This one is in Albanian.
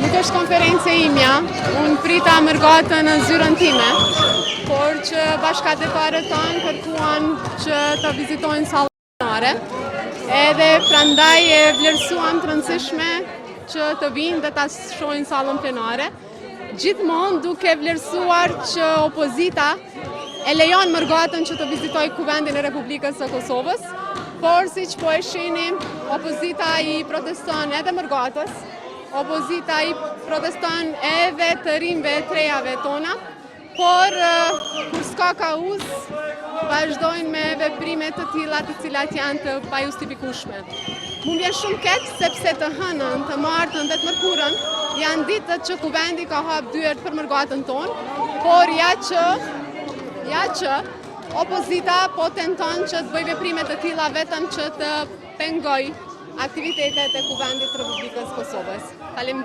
Nuk është konferencë e imja, unë prita mërgatën në zyrën time, por që bashkatdhetarët tanë kërkuan që të vizitojnë sallën plenare, edhe prandaj e vlerësuam të rëndësishme që të vinë dhe ta shohin sallën plenare, gjithmonë duke vlerësuar që opozita e lejon mërgatën që të vizitojë Kuvendin e Republikës së Kosovës, por siç po e shihni, opozita i proteston edhe mërgatës, opozita i proteston edhe të rinjve e të rejave tona, por kur s'ka kauzë, vazhdojnë me veprime të tilla të cilat janë të pajustifikueshme. Mu vjen shumë keq sepse të hënën, të martën dhe të mërkurën janë ditët që kuvendi ka hap dyert për mërgatën tonë, por ja që ja që opozita po tenton që të bëjë veprime të tilla vetëm që të pengojë aktivitetet e Kuvendit të Republikës Kosovës. Faleminderit.